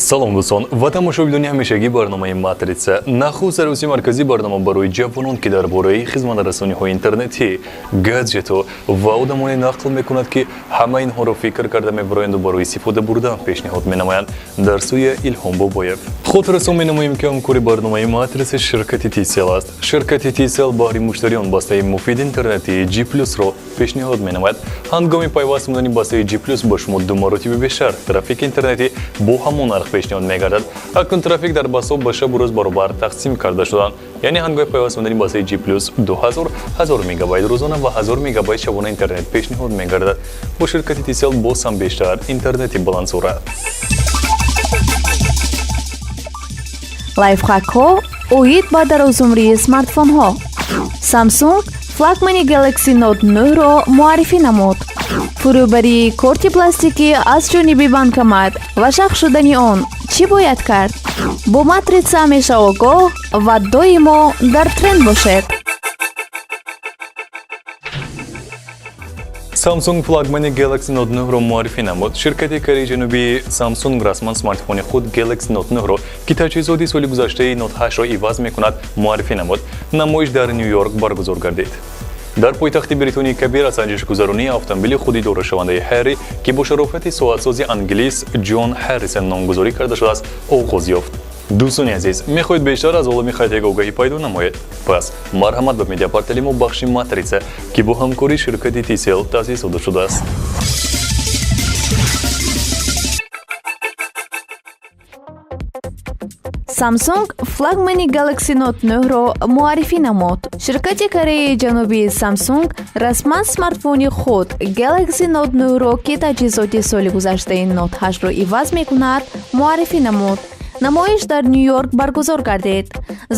Салом, дӯстон ва тамошобинони ҳамешагии барномаи «Матрица». Нахуст сарвиси марказии барнома барои ҷавонон, ки дар бораи хизматрасониҳои интернетӣ, гаджету ва одамоне нақл мекунад, ки ҳама инҳоро фикр карда мебароянду барои истифода бурдан пешниҳод менамоянд. Дар студия Илҳом Бобоев. Хотиррасон менамоем, ки ҳамкори барномаи «Матрица» ширкати Тисел аст. Ширкати Тисел баҳри муштариён бастаи муфиди интернетии G Плюсро пешниҳод менамояд. Ҳангоми пайваст намудани бастаи G Плюс ба шумо ду маротиба бештар трафики интернетӣ бо ҳамон нарх пешниҳод мегардад. Акнун трафик дар бастаҳо ба шабу рӯз баробар тақсим карда шуданд, яъне ҳангоми пайваст намудани бастаи G Плюс 2000 1000 мегабайт рӯзона ва 1000 мегабайт шабона интернет пешниҳод мегардад. Бо ширкати Тисел боз ҳам бештар интернети баландсуръат. Лайфхакҳо оид ба дарозумрии смартфонҳо. Samsung флагмани Galaxy Note 9-ро муаррифӣ намуд. Фурӯбарии корти пластикӣ аз ҷониби банкомат ва шах шудани он: чӣ бояд кард? Бо «Матрица» ҳамеша огоҳ ва доимо дар тренд бошед. Samsung флагмани Galaxy Note 9-ро муаррифӣ намуд. Ширкати Кореяи Ҷанубии Samsung расман смартфони худ Galaxy Note 9-ро, ки таҷҳизоти соли гузаштаи Note 8-ро иваз мекунад, муаррифӣ намуд. Намоиш дар Ню-Йорк баргузор гардид. Дар пойтахти Бритонияи Кабир аз санҷишгузаронии автомобили худидорашавандаи Ҳарри, ки бо шарофати соатсози англис Ҷон Ҳаррисон номгузорӣ карда шудааст, оғоз ёфт. Дӯстони азиз, мехоҳед бештар аз олами хайтек огаҳӣ пайдо намоед? Пас марҳамат ба медиапортали мо, бахши «Матрица», ки бо ҳамкории ширкати Тисел таъсис дода шудааст. Samsung флагмани Galaxy Note 9-ро муаррифӣ намуд. Ширкати Кореяи Ҷанубии Samsung расман смартфони худ Galaxy Note 9-ро, ки таҷҳизоти соли гузаштаи Note 8-ро иваз мекунад, муаррифӣ намуд. Намоиш дар Ню-Йорк баргузор гардид.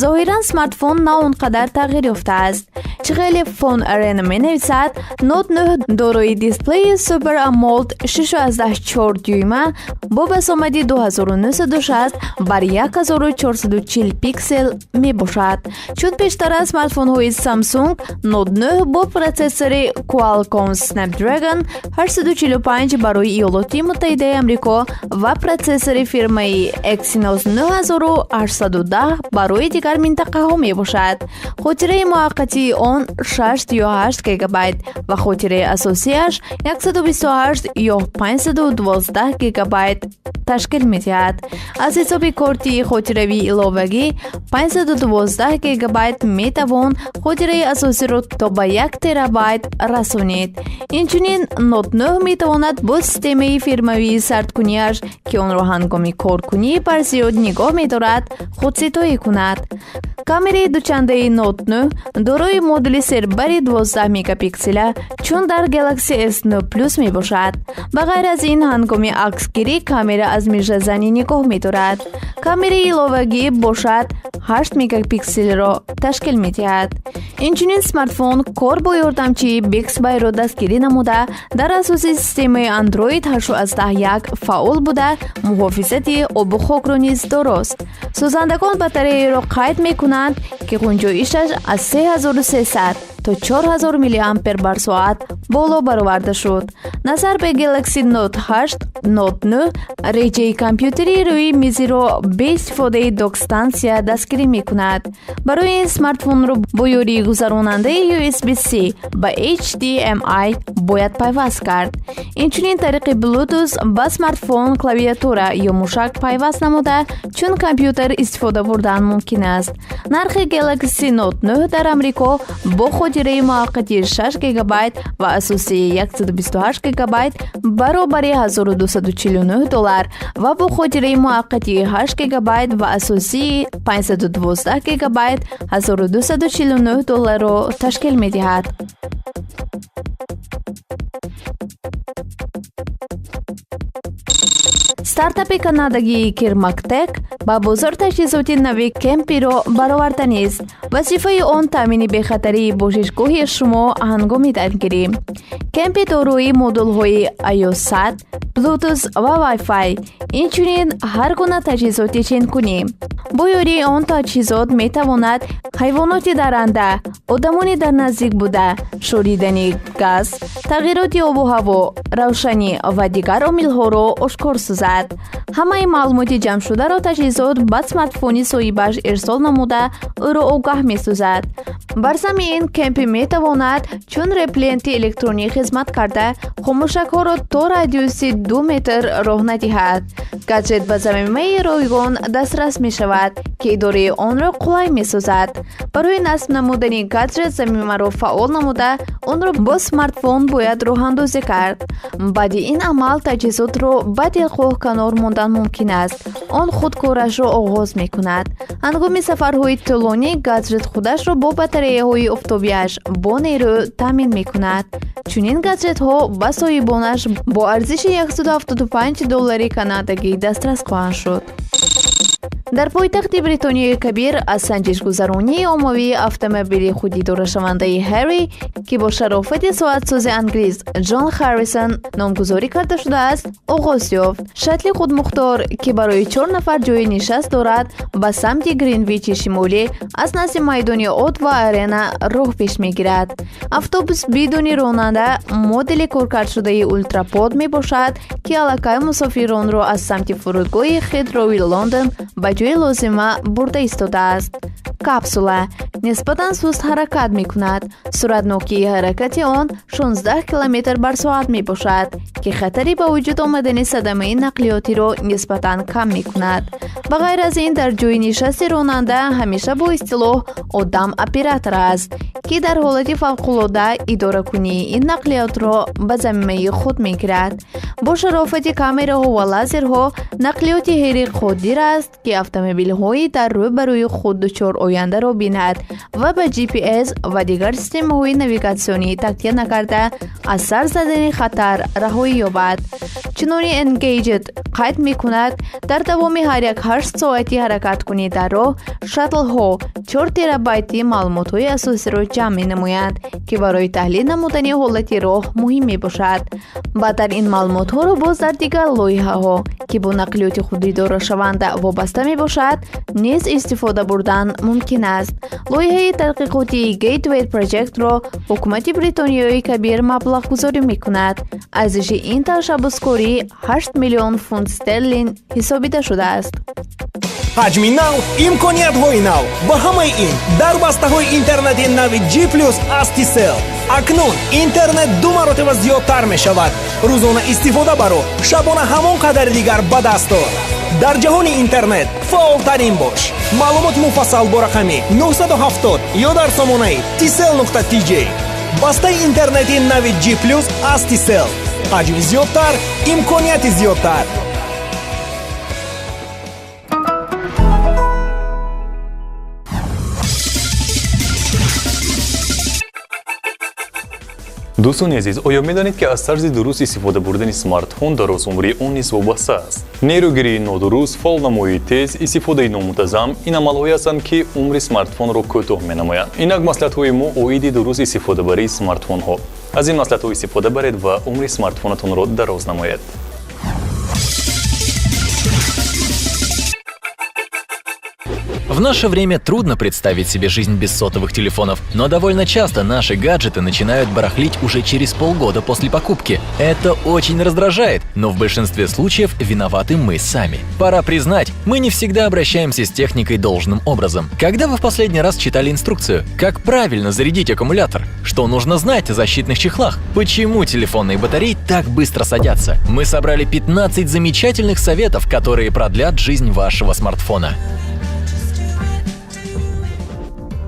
Зоҳиран, смартфон на он қадар тағйир ёфтааст. Чӣ хеле Phone Arena менависад, Note 9 дорои дисплеи Super AMOLED 6,4 дюйма бо басомади 2960 бар 1440 пиксел мебошад. Чун пештара смартфонҳои Samsung, Note 9 бо протсессори Qualcomm Snapdragon 845 барои Иёлоти Муттаҳидаи Амрико ва протсессори фирмаи Exynos 9810 барои дигар минтақаҳо мебошад. Хотираи муваққатии он 6 ё 8 гигабайт ва хотираи асосиаш 128 ё 512 гигабайт ташкил медиҳад. Аз ҳисоби корти хотиравии иловагӣ 512 гигабайт метавон хотираи асосиро то ба 1 терабайт расонид. Инчунин, Note 9 метавонад бо системаи фирмавии сардкунияш, ки онро ҳангоми коркунии барзиёд нигоҳ медорад, худситоӣ кунад. Камераи дучандаи Note 9 дорои модули сербари 12 мегапикселя, чун дар Galaxy S9 Plus мебошад. Ба ғайр аз ин, ҳангоми аксгирӣ камера аз мижазанӣ нигоҳ медорад. Камераи иловагӣ бошад 8 мегапикселро ташкил медиҳад. Инчунин, смартфон кор бо ёрдамчии Bixby-ро дастгирӣ намуда, дар асоси системаи Android 8.1 фаъол буда, муҳофизати обу хокро низ дорост. Созандагон батареяро қайд мекунанд, ки ғунҷоишаш аз 3300 то 4000 миллиампер бар соат боло бароварда шуд. Назар ба Galaxy Note 8, Note 9 реҷаи компютерии рӯи мизиро бе истифодаи док-стансия дастгирӣ мекунад. Барои ин смартфонро бо ёрии гузаронандаи USB-C ба HDMI бояд пайваст кард. Инчунин, тариқи Bluetooth ба смартфон клавиатура ё мушак пайваст намуда, чун компютер истифода бурдан мумкин аст. Нархи Galaxy Note 9 дар Амрико бо хотираи муваққатии 6 гигабайт ва асосии 128 гигабайт баробари 1249 доллар ва бо хотираи муваққатии 8 гигабайт ва асосии 512 гигабайт 1249 долларро ташкил медиҳад. Стартапи канадагии Кирмактек ба бозор таҷҳизоти нави Кемпиро бароварданист. Вазифаи он таъмини бехатарии бошишгоҳи шумо ҳангоми дамгирӣ. Кемпи дорои модулҳои iOS, Bluetooth ва Wi-Fi, инчунин ҳар гуна таҷҳизоти ченкунӣ. Бо ёрии он таҷҳизот метавонад ҳайвоноти даранда, одамони дар наздик буда, шоридани газ, тағйироти обу ҳаво, равшанӣ ва дигар омилҳоро ошкор созад. Ҳамаи маълумоти ҷамъшударо таҷҳизот ба смартфони соҳибаш ирсол намуда, ӯро огаҳ месозад. Бар замми ин, Кемпи метавонад чун репленти электронӣ хизмат карда, хомӯшакҳоро то радиуси 2 метр роҳ надиҳад. Гаджет ба замимаи ройгон дастрас мешавад, ки идораи онро қулай месозад. Барои насб намудани гаджет замимаро фаъол намуда, онро бо смартфон бояд роҳандозӣ кард. Баъди ин амал таҷҳизотро ба дилхоҳ канор мондан мумкин аст, он худ корашро оғоз мекунад. Ҳангоми сафарҳои тӯлонӣ гаджет худашро бо батареяҳои офтобиаш бо нерӯ таъмин мекунад. Чунин гаджетҳо ба соҳибонаш бо арзиши 175 доллари канадагӣ дастрас хоҳанд шуд. Дар пойтахти Бритониёи Кабир аз санҷишгузаронии оммавии автомобили худидорашавандаи Ҳарри, ки бо шарофати соатсози англис Ҷон Ҳаррисон номгузорӣ карда шудааст, оғоз ёфт. Шаттли худмухтор, ки барои чор нафар ҷои нишаст дорад, ба самти Гринвичи Шимолӣ аз назди майдони От ва Арена роҳ пеш мегирад. Автобус бидуни ронанда модели коркардшудаи Ултрапод мебошад, ки аллакай мусофиронро аз самти фурудгоҳи Хитроуи Лондон ба ҷои лозима бурда истодааст. Капсула нисбатан суст ҳаракат мекунад. Суръатнокии ҳаракати он 16 километр бар соат мебошад, ки хатари ба вуҷуд омадани садамаи нақлиётиро нисбатан кам мекунад. Ба ғайр аз ин, дар ҷои нишасти ронанда ҳамеша бо истилоҳ одам оператор аст, ки дар ҳолати фавқулода идоракунии ин нақлиётро ба замимаи худ мегирад. Бо шарофати камераҳо ва лазерҳо нақлиёти Ҳери қодир аст, ки автомобилҳои дар рӯ ба рӯи худ дучор ояндаро бинад ва ба GPS ва дигар системаҳои навигатсионӣ такя накарда, аз сар задани хатар раҳоӣ ёбад. Чунони Engadget қайд мекунад, дар давоми ҳар як 8 соати ҳаракаткунӣ дар роҳ шаттлҳо 4 терабайти маълумотҳои асосиро ҷамъ менамоянд, ки барои таҳлил намудани ҳолати роҳ муҳим мебошад. Баъдтар ин маълумотҳоро боз дар дигар лоиҳаҳо, ки бо нақлиёти худидорашаванда вобаста мебошад, низ истифода бурдан мумкин аст. Лоиҳаи тадқиқотии Gateway Project-ро ҳукумати Бритониёи Кабир маблағгузорӣ мекунад. Арзиши ин ташаббускорӣ 8 миллион фунт стерлинг ҳисобида шудааст. Ҳаҷми нав, имкониятҳои нав ва ҳамаи ин дар бастаҳои интернети нави G Плюс аз Tcell. Акнун интернет ду маротиба зиёдтар мешавад. Рӯзона истифода баро, шабона ҳамон қадари дигар ба даст ор. Дар ҷаҳони интернет фаъолтарин бош. Маълумоти муфассал бо рақами 970 ё дар сомонаи tcell.tj. Бастаи интернети нави G Плюс аз Tcell: ҳаҷми зиёдтар, имконияти зиёдтар. Дӯстони азиз, оё медонед, ки аз тарзи дуруст истифода бурдани смартфон дарозумрии он низ вобаста аст? Нерӯгирии нодуруст, фаъолнамоии тез, истифодаи номунтазам — ин амалҳое ҳастанд, ки умри смартфонро кӯтоҳ менамоянд. Инак маслиҳатҳои мо оиди дуруст истифодабарии смартфонҳо. Аз ин маслиҳатҳо истифода баред ва умри смартфонатонро дароз намоед. В наше время трудно представить себе жизнь без сотовых телефонов, но довольно часто наши гаджеты начинают барахлить уже через полгода после покупки. Это очень раздражает, но в большинстве случаев виноваты мы сами. Пора признать, мы не всегда обращаемся с техникой должным образом. Когда вы в последний раз читали инструкцию? Как правильно зарядить аккумулятор? Что нужно знать о защитных чехлах? Почему телефонные батареи так быстро садятся? Мы собрали 15 замечательных советов, которые продлят жизнь вашего смартфона.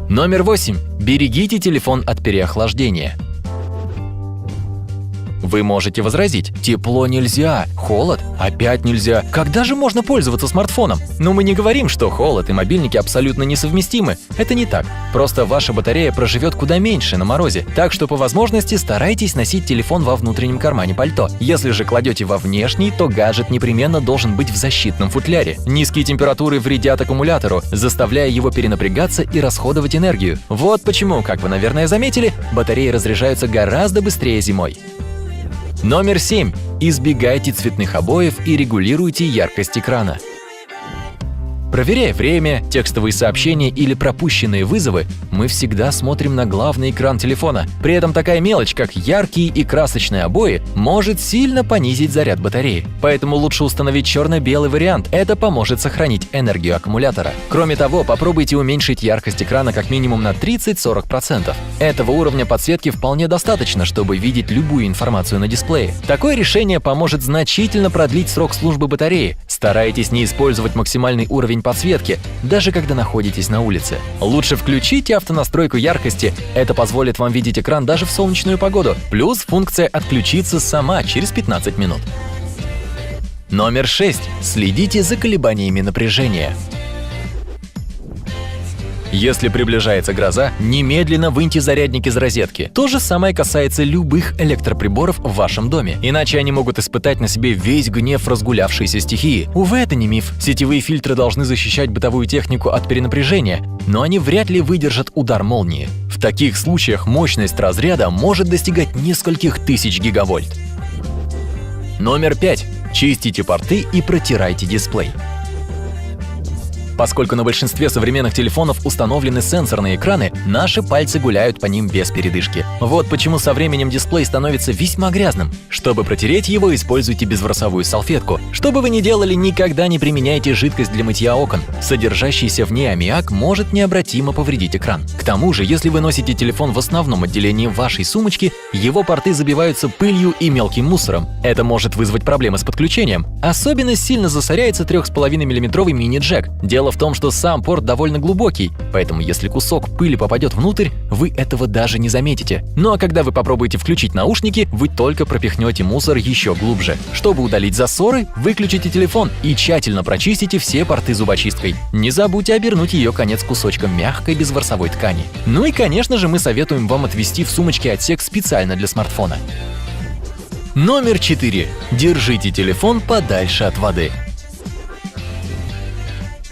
Номер 8. Берегите телефон от переохлаждения. Вы можете возразить: тепло нельзя, холод опять нельзя. Когда же можно пользоваться смартфоном? Но мы не говорим, что холод и мобильники абсолютно несовместимы. Это не так. Просто ваша батарея проживет куда меньше на морозе. Так что по возможности старайтесь носить телефон во внутреннем кармане пальто. Если же кладете во внешний, то гаджет непременно должен быть в защитном футляре. Низкие температуры вредят аккумулятору, заставляя его перенапрягаться и расходовать энергию. Вот почему, как вы, наверное, заметили, батареи разряжаются гораздо быстрее зимой. Номер 7. Избегайте цветных обоев и регулируйте яркость экрана. Проверяя время, текстовые сообщения или пропущенные вызовы, мы всегда смотрим на главный экран телефона. При этом такая мелочь, как яркие и красочные обои, может сильно понизить заряд батареи. Поэтому лучше установить черно-белый вариант, это поможет сохранить энергию аккумулятора. Кроме того, попробуйте уменьшить яркость экрана как минимум на 30-40%. Этого уровня подсветки вполне достаточно, чтобы видеть любую информацию на дисплее. Такое решение поможет значительно продлить срок службы батареи. Старайтесь не использовать максимальный уровень подсветки, даже когда находитесь на улице. Лучше включите автонастройку яркости, это позволит вам видеть экран даже в солнечную погоду. Плюс функция «Отключиться сама» через 15 минут. Номер 6. Следите за колебаниями напряжения. Если приближается гроза, немедленно выньте зарядник из розетки. То же самое касается любых электроприборов в вашем доме. Иначе они могут испытать на себе весь гнев разгулявшейся стихии. Увы, это не миф. Сетевые фильтры должны защищать бытовую технику от перенапряжения, но они вряд ли выдержат удар молнии. В таких случаях мощность разряда может достигать нескольких тысяч гигавольт. Номер 5. Чистите порты и протирайте дисплей. Поскольку на большинстве современных телефонов установлены сенсорные экраны, наши пальцы гуляют по ним без передышки. Вот почему со временем дисплей становится весьма грязным. Чтобы протереть его, используйте безворсовую салфетку. Что бы вы ни делали, никогда не применяйте жидкость для мытья окон. Содержащийся в ней аммиак может необратимо повредить экран. К тому же, если вы носите телефон в основном отделении вашей сумочки, его порты забиваются пылью и мелким мусором. Это может вызвать проблемы с подключением. Особенно сильно засоряется 3,5-миллиметровый мини-джек. Дело в том, что сам порт довольно глубокий, поэтому если кусок пыли попадет внутрь, вы этого даже не заметите. Ну а когда вы попробуете включить наушники, вы только пропихнете мусор еще глубже. Чтобы удалить засоры, выключите телефон и тщательно прочистите все порты зубочисткой. Не забудьте обернуть ее конец кусочком мягкой безворсовой ткани. Ну и, конечно же, мы советуем вам отвести в сумочке отсек специально для смартфона. Номер 4. Держите телефон подальше от воды.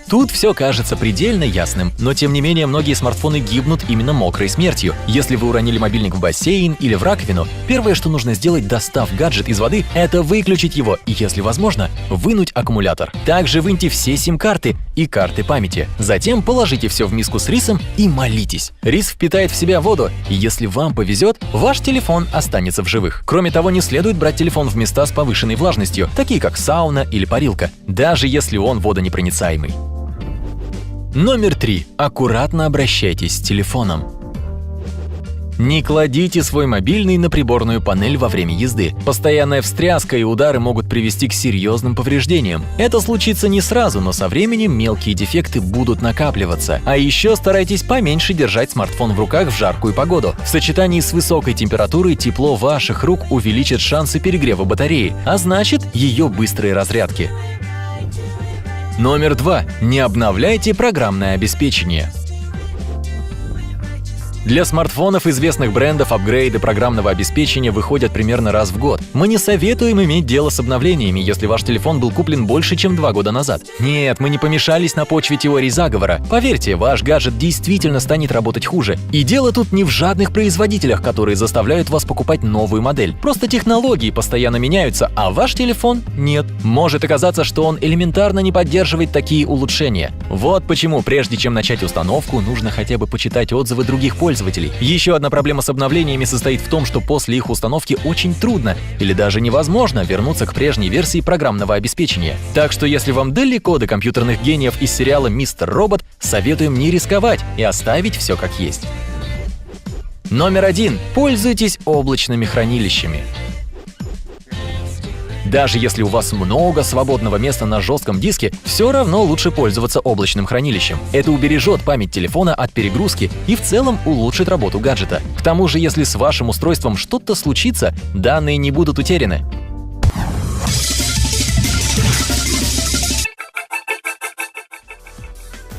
Тут все кажется предельно ясным, но тем не менее многие смартфоны гибнут именно мокрой смертью. Если вы уронили мобильник в бассейн или в раковину, первое, что нужно сделать, достав гаджет из воды, это выключить его и, если возможно, вынуть аккумулятор. Также выньте все сим-карты и карты памяти. Затем положите все в миску с рисом и молитесь. Рис впитает в себя воду, и если вам повезет, ваш телефон останется в живых. Кроме того, не следует брать телефон в места с повышенной влажностью, такие как сауна или парилка, даже если он водонепроницаемый. Номер 3. Аккуратно обращайтесь с телефоном. Не кладите свой мобильный на приборную панель во время езды. Постоянная встряска и удары могут привести к серьезным повреждениям. Это случится не сразу, но со временем мелкие дефекты будут накапливаться. А еще старайтесь поменьше держать смартфон в руках в жаркую погоду. В сочетании с высокой температурой тепло ваших рук увеличит шансы перегрева батареи, а значит, ее быстрой разрядки. Номер 2. Не обновляйте программное обеспечение. Для смартфонов известных брендов апгрейды программного обеспечения выходят примерно раз в год. Мы не советуем иметь дело с обновлениями, если ваш телефон был куплен больше, чем 2 года назад. Нет, мы не помешались на почве теории заговора. Поверьте, ваш гаджет действительно станет работать хуже. И дело тут не в жадных производителях, которые заставляют вас покупать новую модель. Просто технологии постоянно меняются, а ваш телефон нет. Может оказаться, что он элементарно не поддерживает такие улучшения. Вот почему, прежде чем начать установку, нужно хотя бы почитать отзывы других пользователей. Еще одна проблема с обновлениями состоит в том, что после их установки очень трудно или даже невозможно вернуться к прежней версии программного обеспечения. Так что если вам далеко до компьютерных гениев из сериала «Мистер Робот», советуем не рисковать и оставить все как есть. Номер 1. Пользуйтесь облачными хранилищами. Даже если у вас много свободного места на жестком диске, все равно лучше пользоваться облачным хранилищем. Это убережет память телефона от перегрузки и в целом улучшит работу гаджета. К тому же, если с вашим устройством что-то случится, данные не будут утеряны.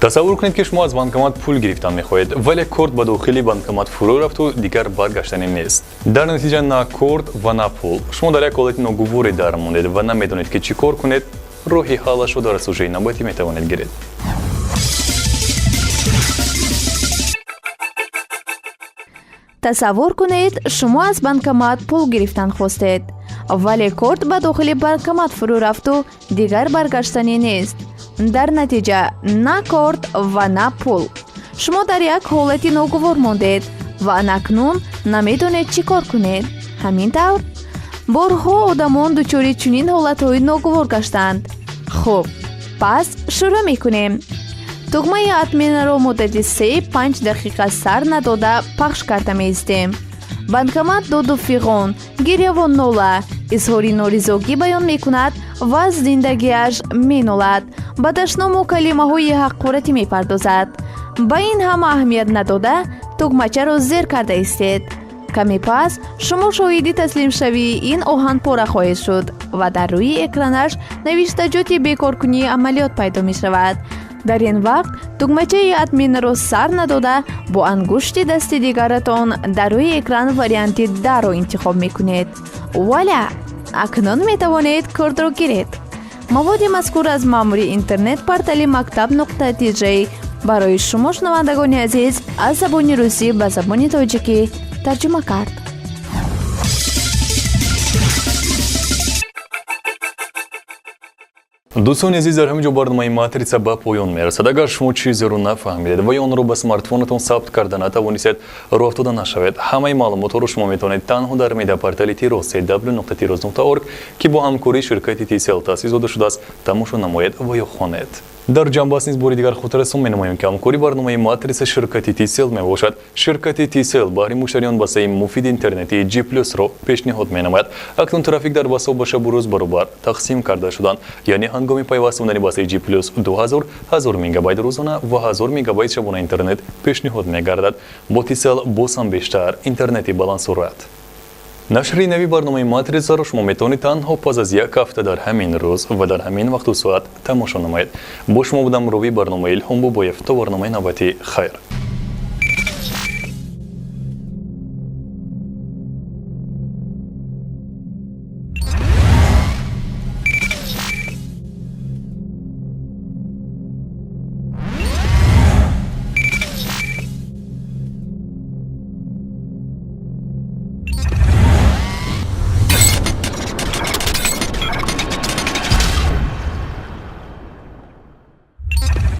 Тасаввур кунед, ки шумо аз банкомат пул гирифтан мехоҳед, вале корт ба дохили банкомат фурӯ рафту дигар баргаштанӣ нест. Дар натиҷа на корт ва на пул. Шумо дар як ҳолати ногуворе дармондед ва намедонед, ки чӣ кор кунед. Роҳи ҳаллашро дар сужаи навбатӣ метавонед гиред. Тасаввур кунед, шумо аз банкомат пул гирифтан хостед, вале корт ба дохили банкомат фурӯ рафту дигар баргаштанӣ нест. Дар натиҷа на корт ва на пул. Шумо дар як ҳолати ногувор мондед ва анакнун намедонед, чӣ кор кунед. Ҳамин тавр, борҳо одамон дучори чунин ҳолатҳои ногувор гаштанд. Хуб, пас шурӯъ мекунем. Тугмаи отмена ро муддати 3-5 дақиқа сар надода пахш карда меистем. Банкомат доду фиғон, гиряву нола, изҳори норизогӣ баён мекунад ва аз зиндагиаш менолад, ба дашному калимаҳои ҳақоратӣ мепардозад. Ба ин ҳама аҳамият надода, тугмачаро зер карда истед. Каме пас шумо шоҳиди таслимшавии ин оҳанпора хоҳед шуд ва дар рӯи экранаш навиштаҷоти бекоркунии амалиёт пайдо мешавад. Дар ин вақт тугмачаи отмена ро сар надода, бо ангушти дасти дигаратон дар рӯи экран варианти да ро интихоб мекунед. Вуаля, акнун метавонед кортро гиред. Маводи мазкур аз маъмури интернет портали мактаб.тж барои шумо, шунавандагони азиз, аз забони русӣ ба забони тоҷикӣ тарҷума кард. Дӯстони азиз, дар ҳамин ҷо барномаи «Матрица» ба поён мерасад. Агар шумо чизеро нафаҳмидед ва ё онро ба смартфонатон сабт карда натавонистед, роҳафтода нашавед. Ҳамаи маълумотҳоро шумо метавонед танҳо дар медиапортали Тироз www.tiroz.org, ки бо ҳамкории ширкати Тисел таъсис дода шудааст, тамошо намоед ва ё хонед. Дар ҷамъбаст низ бори дигар хотиррасон менамоем, ки ҳамкори барномаи «Матрица» ширкати Тисел мебошад. Ширкати Тисел баҳри муштариён бастаи муфиди интернетии G Плюсро пешниҳод менамояд. Акнун трафик дар бастаҳо ба шабу рӯз баробар тақсим карда шуданд, яъне ҳангоми пайваст намудани бастаи G Плюс 2000 1000 мегабайт рӯзона ва 1000 мегабайт шабона интернет пешниҳод мегардад. Бо Тисел боз ҳам бештар интернети баландсуръат. Нашри нави барномаи «Матрицаро» шумо метавонед танҳо пас аз як ҳафта, дар ҳамин рӯз ва дар ҳамин вақту соат тамошо намоед. Бо шумо будам ровии барнома Илҳом Бобоев. То барномаи навбатӣ, хайр.